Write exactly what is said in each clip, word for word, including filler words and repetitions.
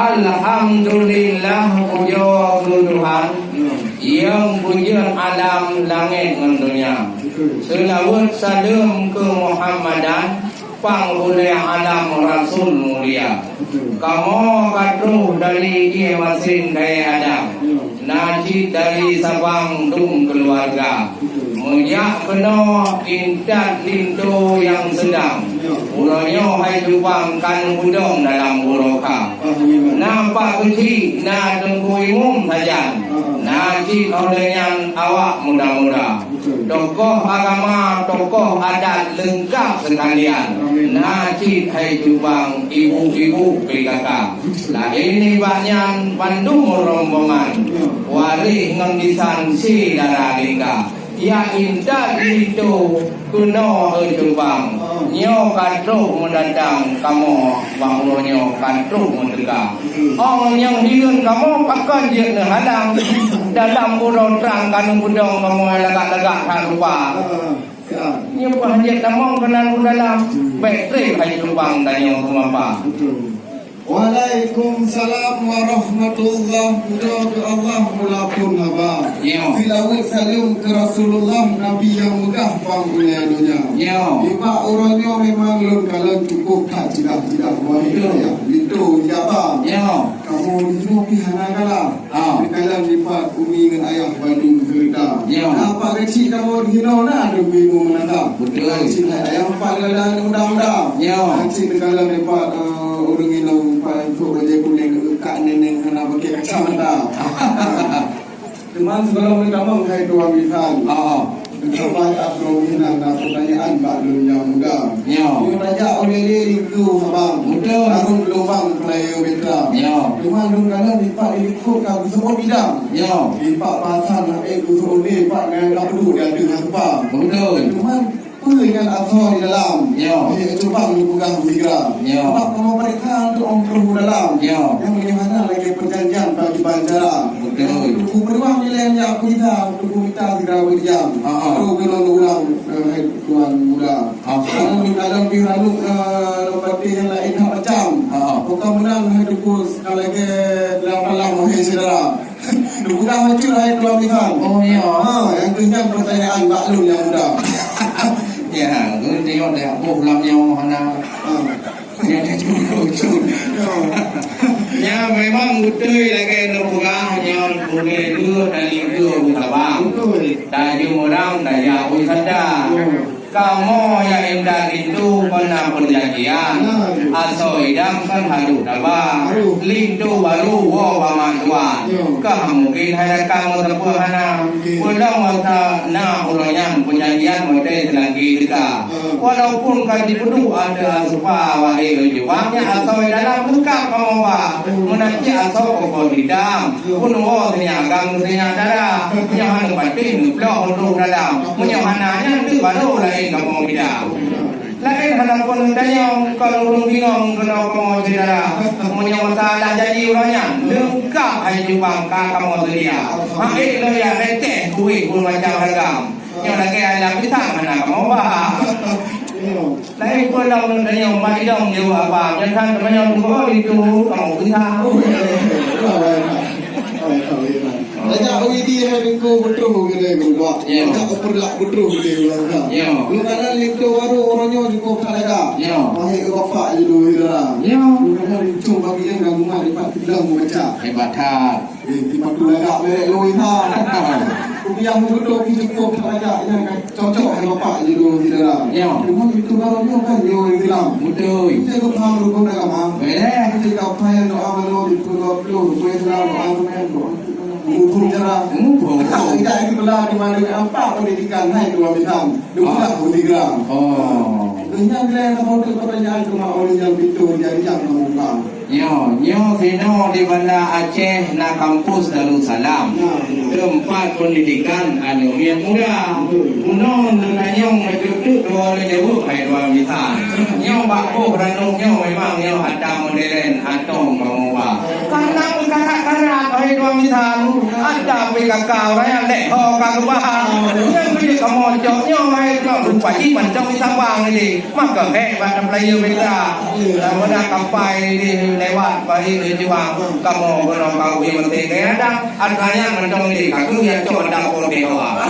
Alhamdulillah, pujoe keu Tuhan, nyang peujeuet alam langét ngon donya. Seulaweuet saleuem keu Muhammadan, panghulèe alam rasul mulia. Kamoe ka troh dari ié masen kayèe Adam, na cit dari Sabang dum keuluwarga. Meujak keunoe intat linto nyang seudang, uroe nyoe hai Jubang ka neupeudong dalam uroe kha. Na Pak Keuchik, na Teungku Imum sajan, na cit óh lheueh nyan awak muda-muda. Tokoh agama, tokoh adat leungkap seukalian. Na cit hai Jubang ibu-ibu P K K. Laén nibak nyan bandum rombongan, waréh ngon lisan syedara lingka. Ya intat linto keunoe, eh, Jubang. Nyoe ka troh meudatang kamoe, bak uroe nyoe ka troh meuteuka. Ong nyang hireuen kamoe pakon jeuet neuhalang. Dalam uroe trang ka neupeudong kamoe lagak-lagak that rupa. Nyoe peuhajat tamong keunan u dalam. Bèk trép hai Jubang tanyoe seumapa. Waalaikumsalam warahmatullah. Pujoe keu Allah, mula phon haba. Nyoe. Seulaweuet saleuem keu Rasulullah, Nabi nyang meugah panghulèe donya. Nyoe. Nibak uroe nyoe memang lôn kalon cukôp that jidah-jidah, wahé ayah linto Jaba. Nyoe. Kamoe di sinoe pih hana kalah. Ha. Neukalon dipat umi ngon ayah bandum seureuta. Nyoe. Na Pak Keuchik kamoe di sinoe na dum bingung meunasah. Beutôi. Cit hai ayah pat gala muda-muda. Nyoe. Cit neukalon dipat, eh, ureueng inong pat, kok bajèe kunéng, kak neneng hana pakai kacamata. Teuma sigohlom neutamong hai Tuan Bisan. Ha. Saban Abdul Minan na peutanyaan bak lôn nyang muda. Nyoe. Nyoe tajak ulèe lé linto Sabang. Beutôi. Arung geulumbang peulayeue mita. Nyoe. Teuma lôn kalon dipat di likôt ka geuseuôt idang. Nyoe. Dipat pasan hana ék geuseuôt lé pat ngon ka peuduek di ateueh hasupa. Beutôi. Teuma peue nyan asoe di dalam? Nyoe. Hei, Cubang neupeugah meusigra. Nyoe. Sabab kamoe pareksa untuk ôn troh u dalam. Nyoe. Nyang meunyoe hana lagèe peujanjian bagi bancara. Beutôi. Teungku Peuruang nilai nyak peugah, Teungku mita sigra beurijang. Ha, ha. Troh keunoe ulang, eh, hai Tuan Muda. Ha, ha. Kalau di dalam pih ranub, eh, lom baté nyang laén that macam. Ha, ha. Bukan meunang hai Teungku, sekali lagi dalam palang, wahai syedara. Bukan hancur hai Tuan Bisan. Oh, ya. Ha, nyang keu nyan peutanyaan bak lôn nyang muda. Ya, lôn tengok dah boh lam nyoe hana. Ha. Ya, memang beutôi lagèe neupeugah nyoe, ulèe dua dan linto Sabang. Beutôi. Tajeuem ureueng tajak wisata. Beutôi. Kamoe nyang intat linto kon na peurjanjian. Nah. Asoe idang kan harôh taba. Harôh. Linto barô woe bak mak tuan. Yo. Ka mungken hai rakan meusapeue hana. Mungken. Ulôn masa na uroe nyan peurjanjian watèe seulangké teuka. Ah. Walaupun ka jipeuduek ateueh hasupa, wahé Jubang, nyan asoe dalam leungkap kamoe ba. Hmm. Meunan cit asoe pokok hitam. Peunoh sinyak agam, sinyak dara. Nyoe hana patéh neubloe u dalam. Meunyoe hana nyan, teuh barô laén kamoe bidang. Laén hana pun tanyong, kon ureueng bingong keunoe kamoe syedara. Meunyoe masalah janji uroe nyan, leungkap hai Jubang ka kamoe seudia. Hana lôn jak reteh kueh pun macam ragam. Nyoe lagèe ayam pisang hana kamoe ba. Laén peue lom lôn tanyong, bak idong jaweueb abang. Nyan kan teumanyong teungku, oh, itu kamoe pisang. Tajak uidi hai Teungku beutôi geude berubah. Ya. Tajak peureulak beutôi geude berubah. Ya. Lu kana linto barô uroe nyoe jukôb that lagak. Ya. Wahé bapak judô hira. Ya. Lu kana linto bagi nyang gangguan ipat bilang memecah. Hebat that. Eh, di patu lagak merek lui ha. Kupiah meubeutôi pi jukôb that lagak nyang ka cocok hai bapak judô hira. Ya. Cuma itu barô nyoe kan nyoe Islam. Beutôi. Kita ikut paham rukun agama. Boleh. Kita ikut paham doa malu, itu doa peluh, rukun Islam, doa semen, doa hukum cara. Hukum. Tidak itu belah di mana empat pendidikan hai dua bidang. Dua belah pendidikan. Oh. Dengan bila yang kamu tu pertanyaan cuma oleh yang pintu jadi yang kamu buka. Nyoe, nyoe sinoe di Banda Aceh na kampus Darussalam. Teumpat pendidikan aneuk miet muda. Bunoe neutanyong meujeuet dua lé jaweueb hai dua misan. Nyoe bak boh ranub nyoe memang nyoe ata modern atong kamoe ba. Karena meukarat-karat hai dua misan, ata Tapi kakak orang yang lek ho ka keubah. Yang beli kamu cok nyoe hai kau lupa ji macam di Sabang ini. Maka hek bak pelayar mereka. Dah mana kapai di lewat bagi di juang. Kamu guna kau di mesti ada. Adanya macam ini kaku yang cok ada pun di bawah.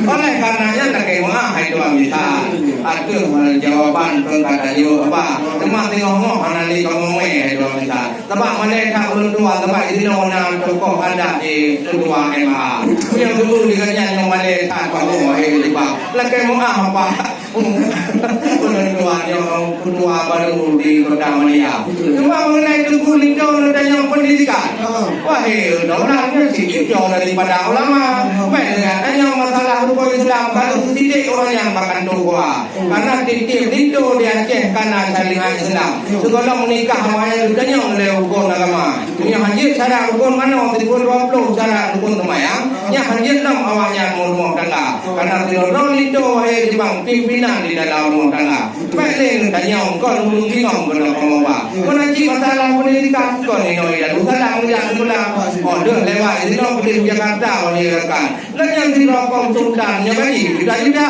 Oleh karenanya tak kena hai dua bisa. Aku jawaban pun kata yo apa. Cuma tengok ngok anali kamu meh hai dua bisa. Sabab malaikat ulôn tuan, sabab di sinoe na tokoh adat di Ketua M A. Nyang dulu di gobnyan nyang malaikat baru, eh, di bak. Lakée meu'ah apa? Ulôn tuan nyang ketua baru di Kota Madia. Cuma mengenai Teungku Linto dan nyang pendidikan. Wahai orang nyan si cucu daripada ulama. Baik dengan tanya masalah rukun Islam, baru sidik orang yang makan tua. Karena tiep-tiep linto di Aceh kana syariat Islam. Sigohlom meunikah awaknyan geutanyong lé rukon agama. Meunyoe han jeuet syarat rukon manoe, sikureueng dua ploh syarat rukon seumayang, nyan han jeuet lom awaknyan meurumoh tangga. Karena sidroe-droe linto wahé jibang pimpinan di dalam rumoh tangga. Bèk lé geutanyong kon ureueng bingong keunoe kamoe ba. Kon aci masalah pendidikan, kon inoe Darussalam geujak sikula. Oh, deuh lewat sinoe keudéh Jakarta, oh, ni rakan. Lagèe sidroe kong sultan nyang gaji juta-juta.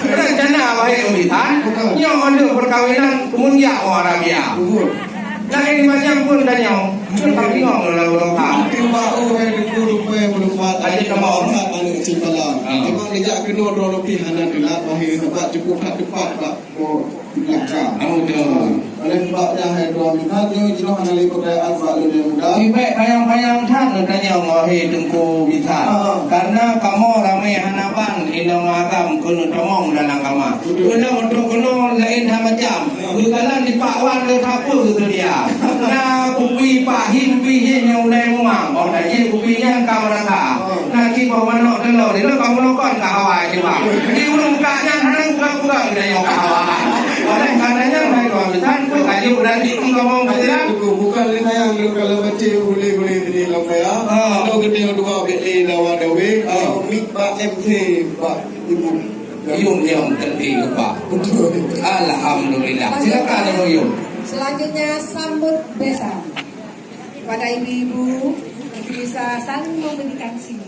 Rencana wahé umitan, nyoe mandum perkawinan keumudian u Arabia. Lagèe di macam pun tanyong, nyoe ka bingong lom lom ka. Timbak oh hai deungon rupai meulupat. Aja kamoe. Aneuk cit bala. Ah. Memang dijak keunoe droe leupie hana teulat, wahé tempat cukup that tepat bak. Oh, belakang. Oh, betul. Oleh sebab nyan, hai tuan bisan, nyoe jinoe hana lé peukayaan bak lôn nyang muda. Leubèh panyang-panyang that neutanyong, wahé Teungku bisan. Ha. Karena kamoe ramé hana ban inong agam keuneuk tamong dalam kama. Betul. Keuneuk untuk keunoe laén that macam. Geukalon di Pak Wan le sapeue seudia. Na kupi Pak Hin, kupi Hin nyang ulèe mumang. Oh, tajih kupi nyan ka meurasa. Na kiboh manok teulok, di lôn kamoe lokon ka hawa cuba. Di ureueng kak nyan hana buka-buka geutanyoe ka hawa. Oleh karenanya, hai tuan bisan, peue ka jeuet berarti kamoe beusilang? Bukan lé sayang lôn kalau baca boleh-boleh tadi lom ya. Ah. Atau geutanyoe dua bèk lé dawa dawé, ah, mik bak M C bak ibu. Yum nyang teuntèe lupa. Betul. Alhamdulillah. Silakan Ibu Yum. Selanjutnya sambut besan kepada ibu-ibu untuk bisa saling memberikan sini.